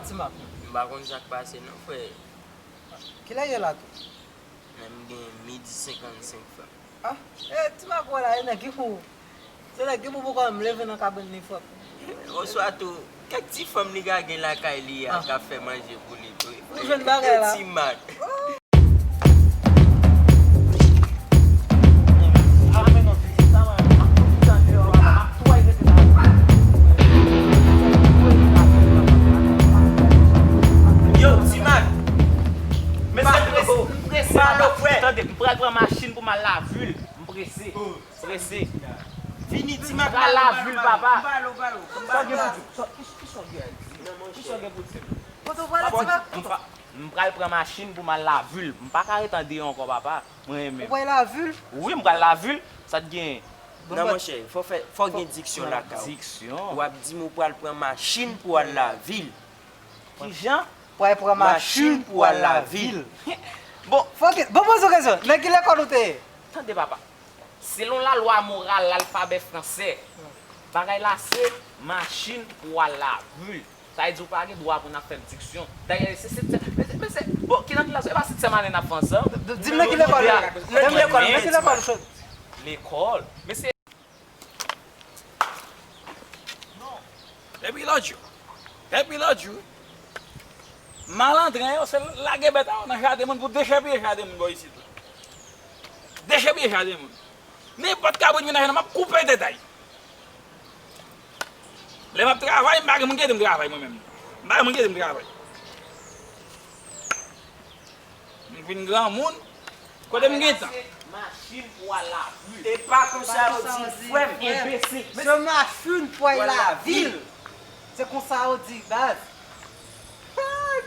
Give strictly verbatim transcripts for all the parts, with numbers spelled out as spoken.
Ti Mak. M pa konn sa k pase non, frè. Kilè ye la tou? Men m gen midi senkannsenk, frè. Ah, e, Ti Mak wè la, e nèg ki pou, se nèg ki pou poko menm leve nan kabann li, frè. Oswa tou, kèk ti fanm li ka gen lakay li a k ap fè manje pou li tou. Ou jwenn bagay la. Ti Mak. Yo, Ti Mak. Mesye, m prese, m prese. Tande, m pral pran machin pou m al lavil. M prese. Prese. Vini, Ti Mak. M pral lavil, papa. Sa w gen pou di? Sa, ki, ki sa w gen a di? Ki sa w gen pou di? Kote w prale, Ti Mak? M pa, m pral pran machin pou m al lavil. M pa ka ret andeyò ankò, papa. Mwen menm. Ou pral lavil? Wi, m pral lavil. Sa t genyen? Non, monchè, fò fè, fò gen diksyon lakay ou. Diksyon. W ap di m ou pral pran machin pou w al lavil. Kijan? Pral pran machin pou w al lavil. Bon, fò gen, bon, poze yon kesyon. Nan ki lekòl ou te ye? Tande, papa. Selon lalwa moral lalfabè fransè, bagay la se machin pou al lavil. Sa vle di ou pa gen dwa pou n ap fè m diksyon. Dayè, se, se, se, men se, men se, bon, ki nan ki lalwa, e pa sèt sèm ane n ap fè ansanm? Di m nan ki lekòl ou ye? Nan ki lekòl ou ye? Lekòl. Men se Non. Depi lòt jou. Depi lòt jou. Malandren yo, se lage bèt a yo nan jaden moun pou dechèpiye jaden moun bò isit la. Dechèpiye jaden moun. Nenpòt kabrit vin nan jaden, m ap koupe tèt a l. Lè m ap travay, m pa gen moun ki ede m travay mwen menm. M pa gen moun ki ede m travay. M vin granmoun, kote m gen tan? Machin pou al lavil. E pa konsa yo di l, frè m. Enbesil. Se machin pou al lavil. Se konsa yo di, baz.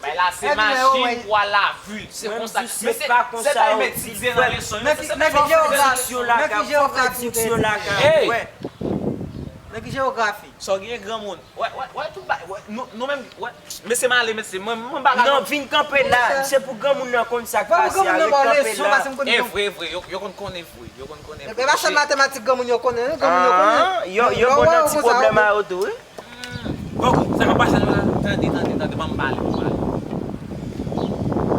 Bay la se machin pou al lavil. Se konsa. Men se pa konsa yo di l, frè m. Fò fè diksyon lakay, fò fè diksyon lakay, frè. Nan ki jewografi? Sa w gen granmoun? Wè, wè, wè, tout bagay, wè, nou, nou menm, wè, mesye m ale, mesye, mwen, mwen pa ka. Non, vin kanpe la, se pou granmoun nan konn sa k pase a, ret kanpe la. E vre, vre, yo, yo konn konnen vre, yo konn konnen vre. E pa sèl matematik granmoun yo konnen, non, granmoun yo konnen. Yo, yo bon nan ti pwoblèm a yo tou, wi. Bon, sa k ap pase nou la? Tande, tande, tande, ban m pale, ban m pale.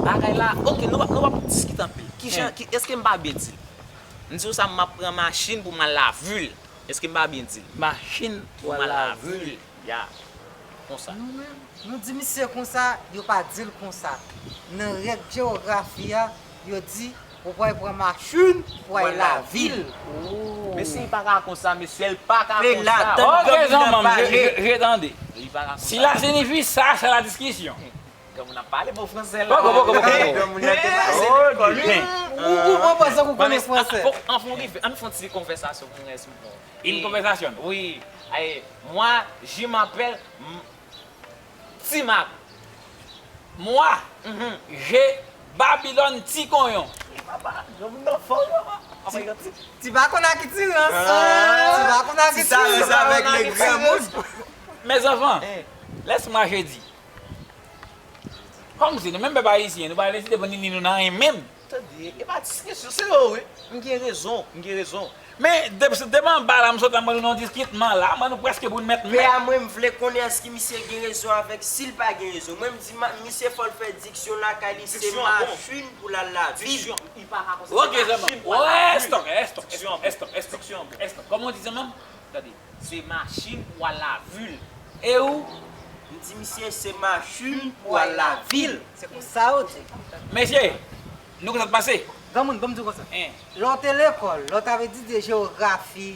Bagay la, oke, nou pa, nou pa pou diskite anpil. Kijan, ki, èske m pa byen di l? M di w sa, m ap pran machin pou m al lavil. Èske m pa byen di l? Machin pou al lavil. Ya. Konsa. Nou menm, nou di misye konsa, yo pa di l konsa. Nan règ jewografi a, yo di ou pral pran machin pou al lavil. Men si l pa ka konsa, mesye, l pa ka konsa. Oke, zanmi m, je, je, je tande. Li pa ka konsa. Cela signifie ça, c'est la discussion. Granmoun ap pale bon fransè la. Poko, poko, poko, poko. Granmoun nan te pase lekòl, wi. Ou, ou, ou panse ou konnen fransè? Ann, ann, ann fè yon ti konvèsasyon pou rès mwen. Une conversation. Wi. Aye, moi, je m'appelle M-, Ti Mak. Moi, j'ai Babylone Ti Konyon. Papa, granmoun nan fò, papa. Ti, ti pa konn ak itirans. Ti pa konn ak itirans. Ti sa, sa avèk le granmoun. Mes enfants, laisse-moi, je dis. Kòmsi nou menm pèp ayisyen, nou pa deside pou ni, ni nou nan anyen menm. Tande, e pa ti kesyon, se yo, wi. M gen rezon, m gen rezon. Men, de-, depi anba la, m sot la, m ban nou nan diskitman la, m ban nou prèske pou n mèt mèt. Pè a, mwen, m vle konnen èske misye gen rezon avèk, si l pa gen rezon. Mwen, m di, ma-, misye fò l fè diksyon lakay li, se machin pou l al lavil. Oke, zanmi. Stop, stop, stop, stop. Kòman w di, zanmi m? Tande. Se machin pou al lavil. E ou? M di misye se machin pou al lavil. Se konsa yo di. Mesye, nou konn sa k pase? Granmoun, ban m di w konsa. Lè w te lekòl, lè w t ap etidye jewografi,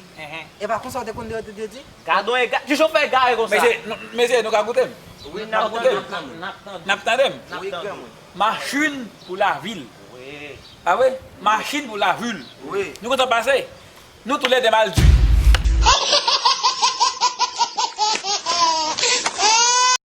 e pa konsa w te konn yo te di? Gadon e ga-, kijan w fè egare konsa? Mesye, nou, mesye, nou ka koute m? Wi, n ap koute m. N ap tande m. Wi, granmoun. Machin pou lavil. Wi. Pa vre? Machin pou lavil. Wi. Nou konn sa k pase? Nou toulède mal di.